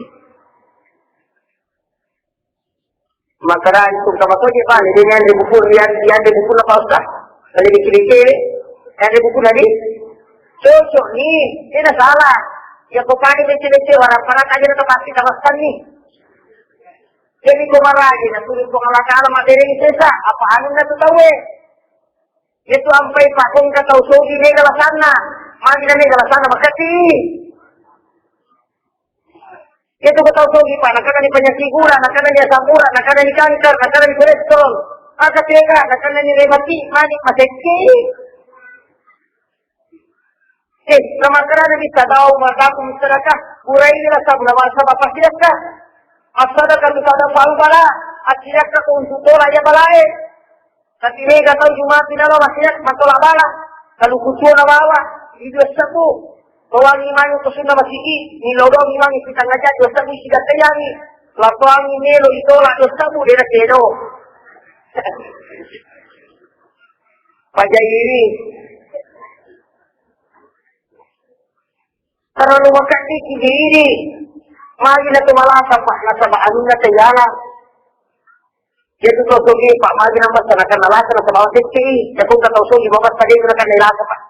Makkeda itu engka mato je bale de nianre buku, nianre buku na pa ustaz. Bale dikiri-kiri, nianre buku na di. Cocok ni, tidak salah. Ya ko pada bece-bece warang-parang aja na pasti kawasan ni. Jadi ko maraji na suruh Puang Allah Ta'ala mabbere sesa, apa anu na tu tauwe. Itu ampai pakong ka tau sogi mega lasanna. Magi na mega lasanna makati. Itu ko tau sogi pa, nakanani penyakit gula, nakanani asam urat, nakanani kanker, nakanani kolesterol. Maka tega, nakanani rematik, mani masekke. Eh, namakkarana bisa tau mataku sedekah, burai ni rasa gula masa bapak sedekah. As-sadaqatu tadfa'ul bala, sedekah ko untuk tolak ya balae. Tapi mega tau Jumat nalo masih matolak bala. Kalau kucua na bawa, di dua sebu. Toangi mangi ko sunna masigi, ni lodong mangi si tangga jam dua sebu si gatayangi. Lapoangi melo itolak dua sebu, dena kedo. Pajairi. Terlalu makaddi ki diri. Magi na tu malasa, Pak, nasaba anunna tayala. Iya tu tau sogi, Pak, magi na masa nakan nalasa nasaba sekke. Iya ko engka tau sogi, Bapak, tadi itu nakan nalasa, Pak.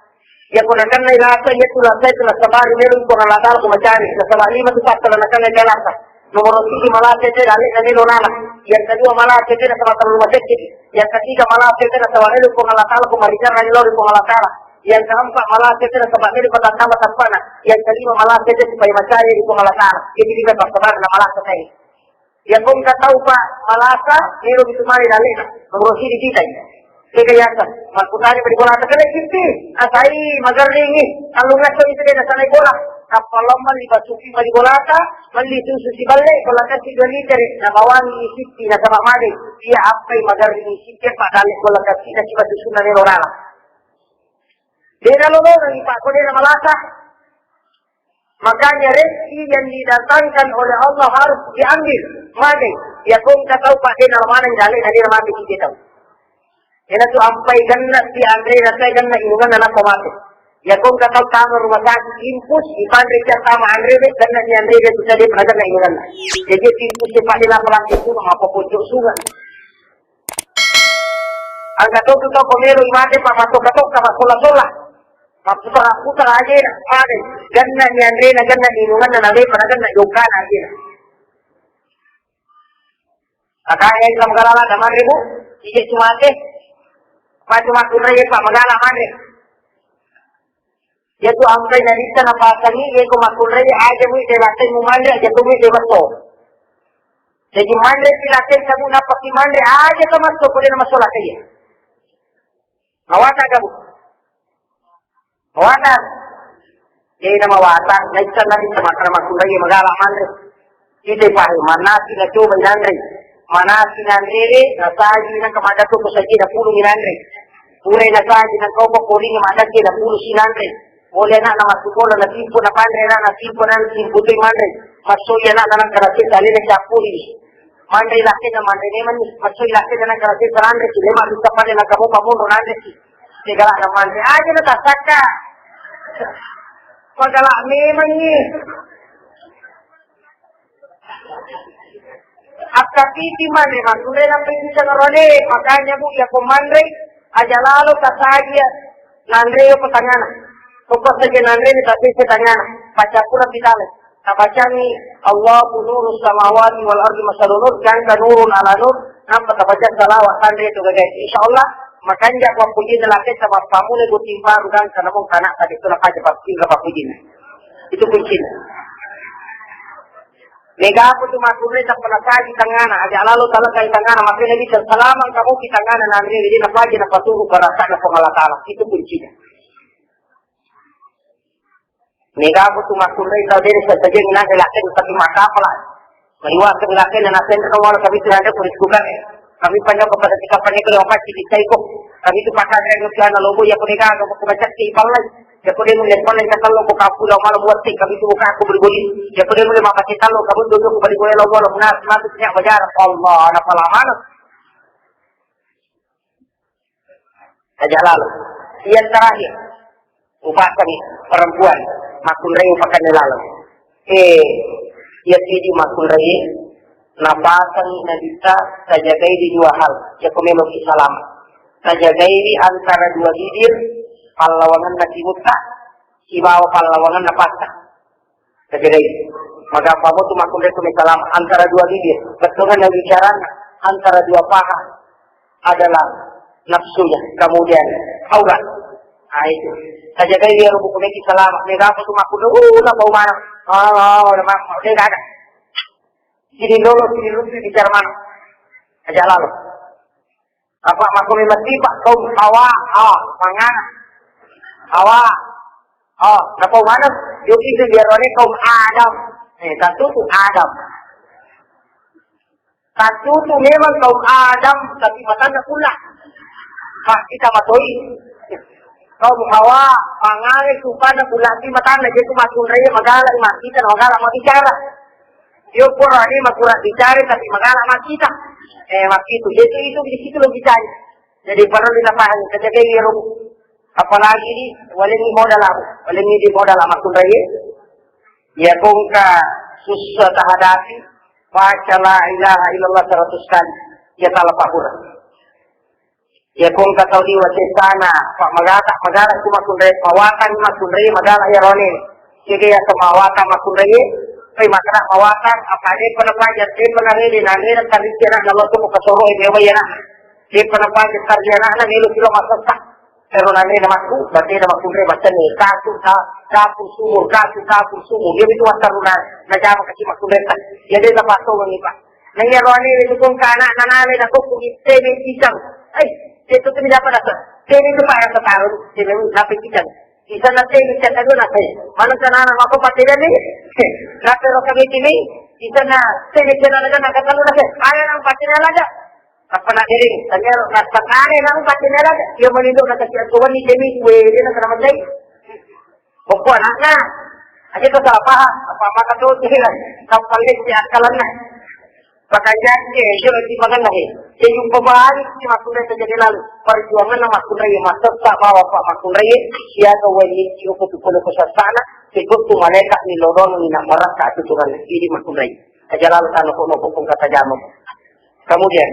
Iya ko nakan nalasa, iya tu lasa itu nasaba ri melo Puang Allah Ta'ala ko macari. Nasaba lima tu pasal nakan nalasa. Nomor siji malasa itu dalek na melo nala. Yang kedua malasa itu nasaba terlalu masekke. Yang ketiga malasa itu nasaba melo Puang Allah Ta'ala ko maricara ri lo ri Puang Allah Ta'ala. Yang keempat, malasa itu nasaba melo patattama tappana. Yang kelima, malasa itu supaya macaya di Puang Allah Ta'ala. Jadi, kita bersabar na malasa saya. Yang kau minta tahu, Pak, malasa, melo itu mari dalena. Nomor sini kita ini. Saya kaya akan. Makutani pada bola tak kena sini. Asai, magaringi. Kalau ngaco itu dia sana bola. Apa lama lima supi pada bola tak, meli susu si balik, bola kasih dua liter. Nah, bawangi siti, nah, sama mari. Iya, apa yang magaringi siti, Pak, dalek bola kasih, nah, coba susu na melo rala. Dena lolongengi, Pak, ko dena malasa. Makanya rezeki yang didatangkan oleh Allah harus diambil. Mate, ya kong katau pak dena maneng jale na dena mate kita tahu. Ena tu ampai genna si Andre na saya genna inungan anak mate. Ya kong katau tama rumah sakit impus ipanre cia tama Andre be genna si Andre be tu saya pernah genna inungan. Jadi impus si pak dena pelatih tu apa pojok sungai. Angka totu tau pemelo imate pak masuk katok ka masola-sola. Maputar-putar aja na. Ada. Ganna ni Andre na ganna ni inungan na nabe pada ganna jongkana aja na. Makanya Islam galala da manre bu. Ije cumate. Apa cuma kunre pak magala manre. Iya tu ampai nabitta napasangi, iya ko makkunrai aja mui de lateng mu manre aja tu mui de basso. Jadi manre ki lateng kamu napaki manre aja ka masso ko de na masso lateng iya. Mawata kamu. Mawata. Jadi na mawata, nabitta nabitta makkunrai magala manre. Kita pahai, manasi na coba inanre. Manasi nanre, nasaji na kemada tu ko saji na pulu inanre. Pura nasaji na kau ko koling mada ke na pulu sinanre. Boleh anak na masuk bola na timpu na panre na na timpu na timpu tu manre. Masuk ya anak na kena kita lele capuri. Manre laki na manre memang ni. Masuk laki na kena kita nanre. Cuma bisa pada na kamu pamun nanre. Segala na manre aja na tasaka. Pagala memang ni. Akkapiti manre, makkunrai nampai cicang rone, makanya bu, iya ko manre, aja lalo tasaji ya, nanre yo petangana. Pokok saja nanre ni tapi setangana. Baca pura pitale. Tabacangi, Allahu nuru samawati wal ardi masalu nur, jangka nurun ala nur, nampa tabaca salawat tanre itu gagai. Insya Allah, makanja ko pujina laketta mappamune guting baru dan kana mung kana tadi tu napaja papping ka papujina. Itu kuncinya. Mega apa tu makkunrai tappa nasaji tangana, aja lalo talakai tangana, makanya bisa selama kamu di tangana nanre, jadi napaja napaturu barasana Puang Allah Ta'ala. Itu kuncinya. Mega apa tu makkunrai tau dere sasaja minang lakkan tapi makapala. Maliwa ke lakkan na sen no wala tapi tu ada kulit kukan. Kami panjang kepada kita panjang ke lokasi di Saiko. Kami tu pakai yang usia na lobo ya ko dega ko macam si palai. Ya ko demu lepon yang kata lobo kapu lo malam buat si kami tu buka aku beri boli. Ya ko demu lima pakai talo kamu duduk beri boli lo malam nas masuk nya bajar. Allah na pala mana. Aja lalo. Yang terakhir, upasangi perempuan makkunrai upakanne lalo. Eh, iya sidi makkunrai napasangi nabitta tajagai di dua hal. Iya ko memang ki salama. Tajagai di antara dua bibir, pallawangan na timutta, sibawa pallawangan na patta. Tajagai. Maka apa tu makkunrai tu salama antara dua bibir. Betul kan yang bicaranya antara dua paha adalah nafsunya. Kemudian aurat. Nah itu. Tajagai dia rubuh kumeki salama. Mega apa tu makkunrai. Uh, na bau mana? Oh, na bau mana? Tidak ada. Sini dulu, sini dulu bicara mana? Aja lalo. Apa makko memang tiba kaum Hawa, Hawa, mangana. Hawa, oh, napa mana? Yogi itu biar kaum Adam. Eh, tentu tu Adam. Tentu tu memang kaum Adam, tapi matanya pula. Hah, kita matoi. Kaum Hawa, mangale supaya pula di matanya, jadi makkunrai magala, makita, magala, mabicara. Yo pura ni makurang bicara, tapi magala, makita. Eh, makitu. Jadi itu, di situ logikanya. Jadi perlu kita pahami, ketika iro, apalagi di, walengi modal aku, walengi di modal aku, makkunrai. Ya kongka susah terhadapi, baca la ilaha illallah seratus kali. Ya salah pahura. Ya kong katau liwa sesana, pak magata, magara ku makkunrai, mawatang makkunrai, magara ya rone. Jadi ya semawatang makkunrai, pai magara mawatang, apa de pernah belajar, de pernah rede, na rede tadi kira na lo tu kasoro ini apa ya na. De pernah belajar tadi anak na melu kilo masuk tak. Pero na rede makku, berarti na makkunrai macam ni, kaku, ka-, kaku sumur, kaku, kaku sumur. Dia itu wasaruna, na jama kasih makkunrai tak. Ya de na pato ni pak. Naiya roane itu kong kana nanale na kong kumitte me pisang. Ai, itu tu dapat apa? Tene tu para sekarang, tene tu dapat pisang. Di sana tene pisang tu nak. Mana sana nak apa pakai ni? Nak terus kami sini. Di sana tene pisang nak nak kata lu nak. Ayah nak pakai nak aja. Apa nak diri? Tanya nak pakai nak pakai nak aja. Dia meninduk nak kasih aku ni demi kue dia nak kena matai. Pokok anaknya. Aja tu salah paham, apa maka tu tu kan, kampal ni si akalan lah. Makanya dia, dia lagi makan lagi. Dia jumpa balik si makkunrai terjadi lalu. Perjuangan nama makkunrai, masa tak bawa pak makkunrai, dia tu wajib cukup tu kalau kesasana, sebab tu malaikat ni lorong ni nak marah kat tu Tuhan, jadi makkunrai. Aja lalu tanah kono pun kata jamu. Kemudian,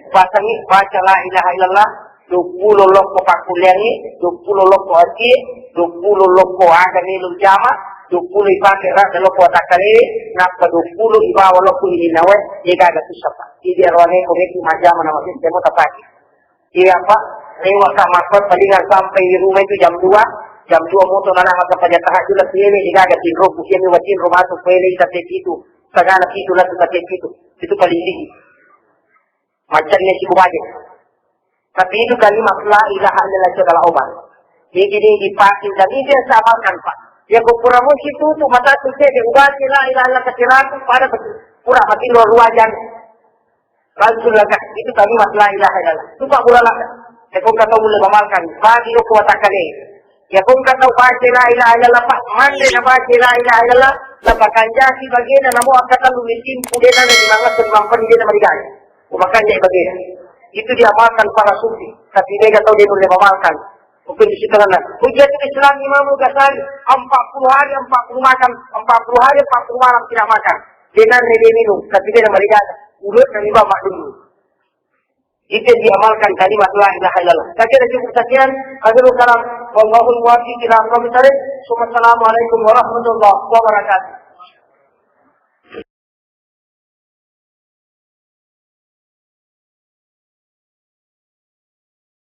pasangi baca la ilaha illallah, dua puluh lokko pakkuliangi, dua puluh lokko haji, dua puluh lokko aga melu jama, dua puluh ipake rada lokko watakkalewe, nappa dua puluh ibawa lokko ini nawe, dia gaga susah pak. Jadi arwane ko meki majama nama sih, saya mau tapaki. Iya pak, lewat kamar palingan sampai di rumah itu jam dua, jam dua motor anak maka pada tahajud lah sini, dia gaga tinro, kusian ni watin rumah tu, pele kita itu, sagala itu lah kita itu, itu paling tinggi. Macam ni siku baje. Tapi itu kalimat la ilaha illallah itu adalah obat. Jadi ini dipakai dan ini dia sabarkan pak. Ya kok kurang musik tu tu mata tu saya dia ubah la ilaha illallah keceraku pada pura mati luar ruajan. Langsung lagak itu kalimat la ilaha illallah. Itu pak bola lagak. Ya kok kata mulai mamalkan. Bagi lo kuat akan ni. Ya pun kata baca la ilaha illallah pak, mande na baca la ilaha illallah, na pakanjaki bagena namo akkata lu mitimpu dena na dimangasu mampani dena marigana. Umakanjaki bagena. Itu diamalkan para sufi, tapi mereka tahu dia boleh mamalkan. Mungkin di situ kan. Hujjatul Islam Imam Ghazali, empat puluh hari, empat puluh makan, empat puluh hari, empat puluh malam tidak makan. Dena dia minum, tapi dia marigana. Urut dan ibadah dulu. Itu yang diamalkan kalimat la ilaha illallah. Saya kira cukup sekian. Akhirul kalam. Wallahul muwaffiq ila aqwamit thariq. Assalamualaikum warahmatullahi wabarakatuh.